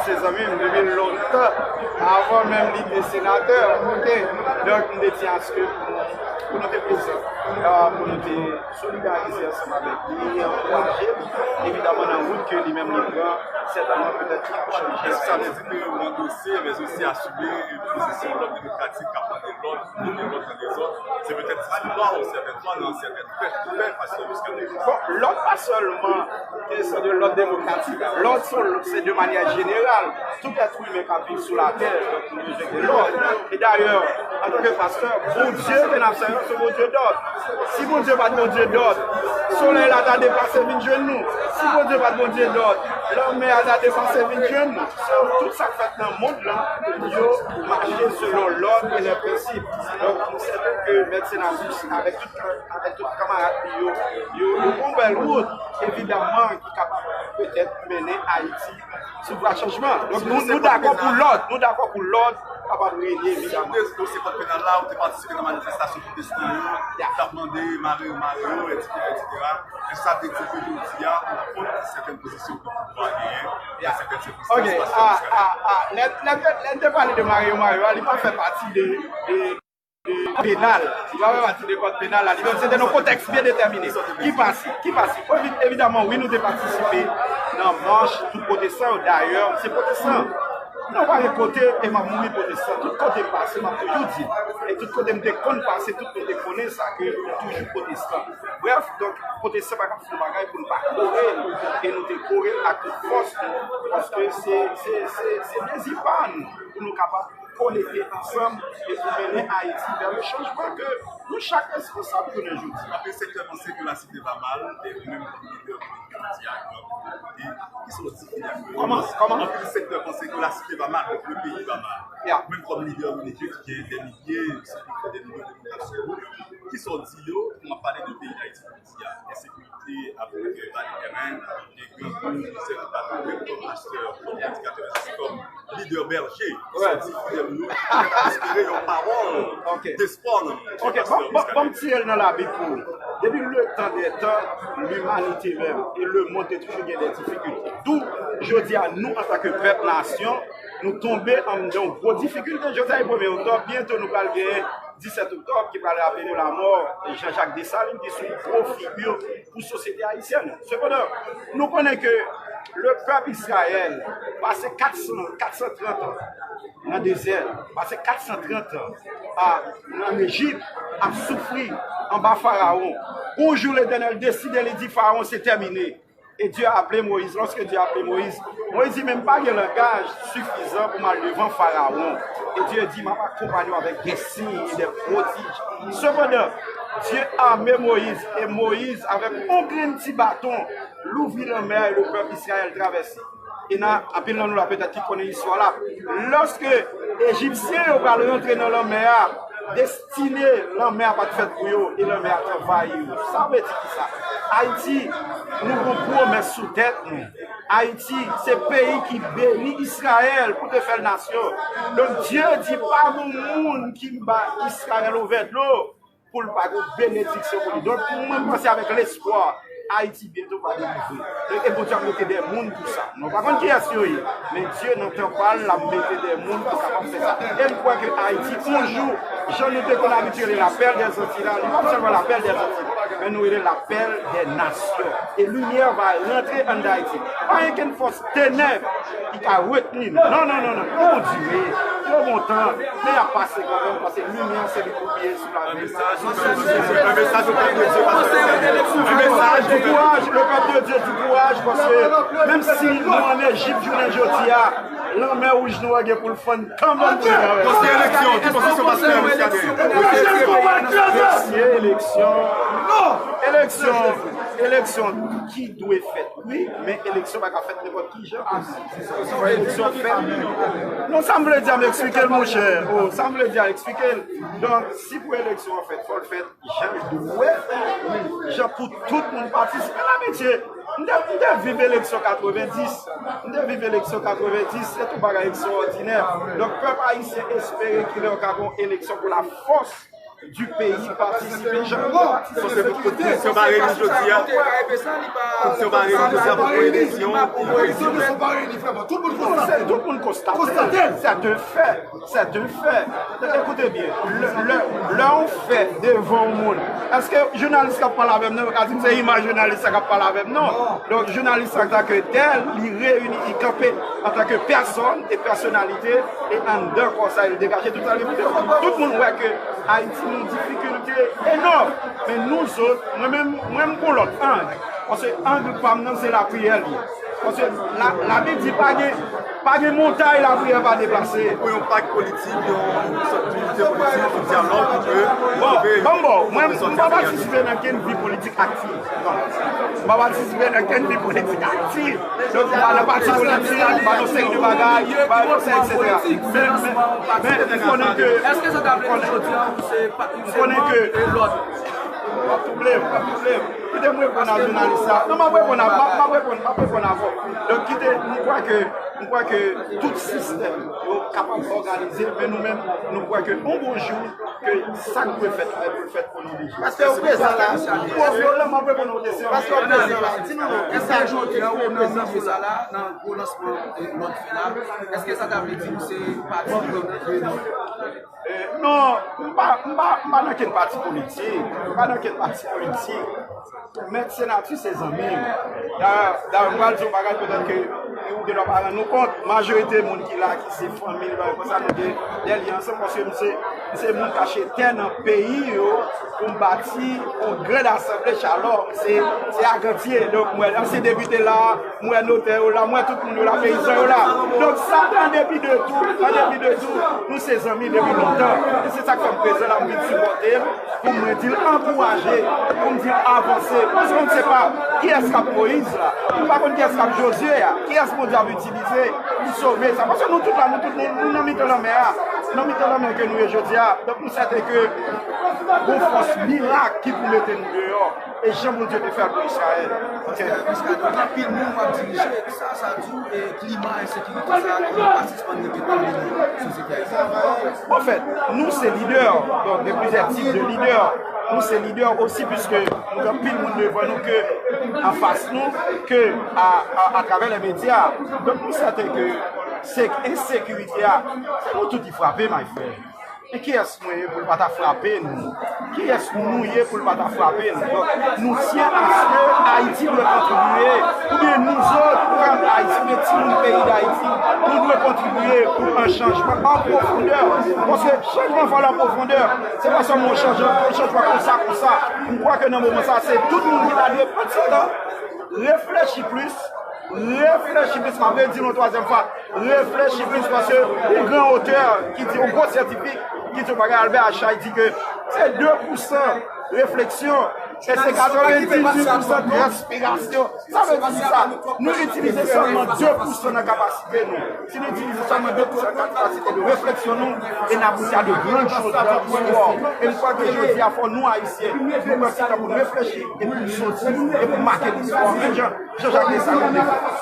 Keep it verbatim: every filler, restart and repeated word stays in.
Se zanmi m depi lontan, avan menm li te senatè, oke. Donk, m te di aske pou nou te prezan, pou nou te solidarize ansanm avèk li, ankouraje l, evidaman nan wout ke li menm li pran, sètènman petèt li ap chanje. Sa vle di ke ou andose, men osi asime pozisyon lòd demokratik k ap mande lòd, mete lòd nan dezòd. Se petèt diskouwa ou sètèn fwa nan sètèn fè, fè fason jiska prezan. Bon, lòd pa sèlman kesyon de lòd demokratik la. Lòd se de manyè jeneral. Tout èt imen k ap viv sou latè, donk, nou bezwen de lòd. E dayè, antanke pastè, Bondye ke n ap sèvi, se Bondye dòd. Si Bondye pa t Bondye dòd, solèy la ta deplase vin jwenn nou. Si Bondye pa t Bondye dòd, lanmè a ta deplase vin jwenn nou. So, tout sa k fèt nan mond lan, yo mache selon lòd e lè prensip. Donk, nou sèten ke Mèt Senatus, avèk tout, avèk tout kanmarad li yo, yo, yo pran yon bèl wout, evidaman, ki kapab petèt mennen Ayiti sou vwa chanjman. Donk, nou, nou dakò pou lòd, nou dakò pou lòd kapab renye, evidaman. Dosye kòd penal la, ou te patisipe nan manifestasyon pwotestan yo, ki t ap mande mare yo, mare yo, etsetera, etsetera. Èske sa vle di ke jodi a, ou kont sètèn pozisyon ke pouvwa genyen nan sètèn sikonstans, paske a, a, a, lè, lè, lè n te pale de mare yo, mare yo a, li pa fè pati de, de, de penal. Li pa fè pati de kòd penal la. Li menm, se te nan kontèks byen detèmine. Ki pase? Ki pase? Evi-, evidaman, wi, nou te patisipe nan mach tout pwotestan yo. Dayè, se pwotestan. Non, pa gen kote, e m ap mouri pwotestan. Tout kote m pase, m ap toujou di. E tout kote m te konn pase, tout moun te konnen sa, ke m toujou pwotestan. Brèf, donk, pwotestan pa ka fè yon bagay pou n pa kore l. E nou te kore l ak tout fòs nou, paske se, se, se, se dezi pa n pou nou kapab konekte ansanm e pou mennen Ayiti vè le chanjman ke nou chak responsab jounen jodi a. Anpil sektè panse ke lasite va mal, e ou menm kòm lidè politik, jodi a, ki sa w di ki a kòman, kòman? Anpil sektè panse ke lasite va mal, donk le peyi va mal. Ou menm kòm lidè relijye ki gen dè milye, si pi prè dè milye de moun k ap swiv ou, ki sa w di yo pou n ap pale de peyi Dayiti jodi a? Ensekirite, ap vale teren, e grangou, misè ki pa tounen kòm pastè, kòm predikatè, kòm lidè bèje, ki sòti fidèl nou, ki espere yon pawòl despwa nan men pastè Wiscadin. Ok, ban m tire l nan Labib pou ou. Depi letan dè tan, limanite menm e lemonn te toujou gen de difikilte. Dou, jodi a, nou, antanke pèp, nasyon, nou tonbe anndan yon gwo difikilte. Jodi a, e premye oktòb, byento nou pral genyen disèt oktòb, ki pral raple nou lamò Jean-Jacques Dessalines, ki se yon gwo figi pou sosyete ayisyèn. Sepandan, nou konnen ke le pèp Izrayèl pase kat san, kat san trant an nan dezè, pase kat san trant an a, ann Ejip, ap soufri anba Farawon. Yon jou, Letènèl deside, li di Farawon, se tèmine. E Dye aple Moyiz. Lòske Dye aple Moyiz, Moyiz di, men m pa gen langaj sifizan pou m al devan Farawon. E Dye di, m ap akonpanye w avèk de siy e de pwodij. Sepandan, Dye ame Moyiz, e Moyiz, avèk yon grenn ti baton, louvri lanmè a e le pèp Izrayèl travèse. E nan anpil nan nou la, petèt, ki konnen istwa la, lòske Ejipsyen yo pral rantre nan lanmè a, destine lanmè a pa t fèt pou yo, e lanmè a t anvayi yo. Sa vle di ki sa? Ayiti, nou gon pwomès sou tèt nou. Ayiti, se peyi ki beni Izrayèl pou te fè l nasyon. Donk, Dye di, pa gon moun ki ba Izrayèl yon vè dlo pou l pa gen benediksyon pou li. Donk, mwen, m panse avèk lespwa, Ayiti byento va delivre. Donk, e Bondye ap mete de moun pou sa. Nou pa konn kiyès yo ye, men Dye nan tan pa l, l ap mete de moun pou kapab fè sa. E m kwè ke Ayiti, yon jou, jan nou te konn abitye rele la perle des Antilles la, li pa sèlman la perle des Antilles, men nou rele la perle des nations. E limyè va rantre anndan Ayiti. Pa gen kenn fòs tenèb ki ka retni nou. Non, non, non, non. Yo gon dire, yo gon tan, men y ap pase kanmenm, paske limyè se li pou briye sou lavi. Yon mesaj di kouraj, le pèp de Dye di kouraj, paske menm si nou ann Ejip jounen jodi a, lanmè wouj nou an gen pou l fann kanmenm pou l travèse. Paske eleksyon, ki pozisyon paske eleksyon? Mesye, eleksyon, eleksyon, eleksyon ki dwe fèt, wi, men eleksyon pa ka fèt nenpòt ki jan. Fò eleksyon fèt. Non, sa m vle di a, m eksplike l, monchè. O, sa m vle di a, eksplike l. Donk, si pou eleksyon an fèt, fò l fèt jan l dwe fèt, jan pou tout moun patisipe. Mezanmi, m te, m te viv eleksyon katrevenndis. M te viv eleksyon katrevenndis, se t yon bagay ekstrawòdinè. Donk, pèp ayisyen espere ke lè yo ka gen yon eleksyon pou lafòs du pays participer, jan nou patisipe. Paske pou, pou, pou misyon pa reyini jodi a, pou misyon pa reyini jodi a, pou eleksyon. Tout moun konstate. C'est un fait. C'est un fait. Ekoute byen, lè, lè, lè yon fè devan yon moun, èske jounalis k ap pale avè m nan, yo ka di m se imaj jounalis sa k ap pale avè m? Non. Donk, jounalis sa, antanke tèl, li reyini, li kanpe antanke pèsòn e pèsonalite, e anndan kò sa, li degaje tout sa li pou di. Tout moun wè ke Ayiti nan difikilte enòm. Men nou zòt, mwen menm, mwen m gon lòt ang. Paske ang pa m nan, se lapriyè li ye. Paske la, Labib di pa gen, pa gen montay lapriyè pa deplase. Pou yon pak politik, yon sòt inite politik, yon dyalòg, pou ke Bon, bon, bon, mwen, m pa patisipe nan kenn vi politik aktif. Non. M pa patisipe nan kenn vi politik aktif. Donk, m pa nan pati politik, m pa nan seri de bagay, m pa nan seri, etsetera. Men, men, men, m konnen ke Èske sa ta vle di jodi a ou se pa, ou se manm e lòt? W ap twouble m, w ap twouble m. Kite m reponn a jounalis sa. Non, m ap reponn a, m ap, m ap reponn, m ap reponn avè w. Donk, kite, m kwè ke, m kwè ke tout sistèm yo kapab òganize, men nou menm, nou kwè ke yon bon jou, ke sa k dwe fèt la, pou l fèt pou nou deja. Paske ou prezan la. Ou pran vyolan, m ap reponn yon kesyon. Paske ou prezan la. Di nou non. Èske jodi a ou prezan sou la, la, nan gwo lansman, eh, lòt fè la, èske sa ta vle di ou se pati lòt? Eh, non, m pa, m pa, m pa nan kenn pati politik. M pa nan kenn pati politik. Mèt Senatè se zanmi m. Dayè, dayè, m pral di yon bagay petèt ke ou gendwa pa rann nou kont. Majorite moun ki la, ki se fanmi, bagay konsa, nou gen de lyen ansanm paske m se, m se moun k achte tè nan peyi yo pou m bati yon grand asanble Chalò. Se, se Agantye. Donk, mwen, ansyen depite la, m wè notè yo la, m wè tout moun yo la, peyizan yo la. Donk, sa, an depi de tou, an depi de tou, nou se zanmi depi lontan. E se sa k fè m prezan la, m vin sipòte l, pou mwen di l ankouraje, pou m di l avanse. Paske m se pa kiyès k ap Moyiz la, m pa konn kiyès k ap Jozye a, kiyès Bondye ap itilize pou sove sa. Paske nou tout la, nou tout, nou, nou nan mitan lanmè a, nan mitan lanmè ke nou ye jodi a. Donk, nou sèten ke gon fòs mirak ki pou mete nou deyò. E jan Bondye te fè l pou Izrayèl. Ok. Miskadin, gen anpil moun w ap dirije, sa, sa di w, e klima ensekirite sa a, ki pa sispann repete nan sosyete ayisyèn. Anfèt, nou se lidè, donk, gen plizyè tip de lidè. Nou se lidè osi, piske nou gen anpil moun devan nou ke anfas nou, ke a, a, atravè lè medya. Donk, nou sèten ke se ensekirite a, se nou tout ki frape, my friend. Men kiyès mwen ye pou l pa ta frape nou? Kiyès nou ye pou l pa ta frape nou? Donk, nou tyen aske Ayiti dwe kontribiye, oubyen nou zòt, pèp Ayiti, oubyen timoun peyi Dayiti, nou dwe kontribiye pou an chanjman an pwofondè. Paske chanjman fò l an pwofondè. Se pa sèlman yon chanjman, yon chanjman konsa, konsa. M kwè ke nan moman sa, se tout moun ki ta dwe pran ti tan, reflechi plis, reflechi plis, m ap redi l yon twazyèm fwa, reflechi plis, paske yon gran otè ki di, yon gwo syantifik ki di yon bagay, Albert Einstein, di ke se de pousan refleksyon e se katrevendizuit pousan transpirasyon. Sa vle di sa, nou itilize sèlman de pousan nan kapasite nou. Si nou itilize sèlman de pousan nan kapasite de refleksyon nou, e n abouti a de grandes choses dans l'histoire. E m kwè ke jodi a, fò nou, Ayisyen, nou pran ti tan pou n reflechi, e pou n soti, e pou n make listwa. Menm jan Jean Jacques Dessalines te fè.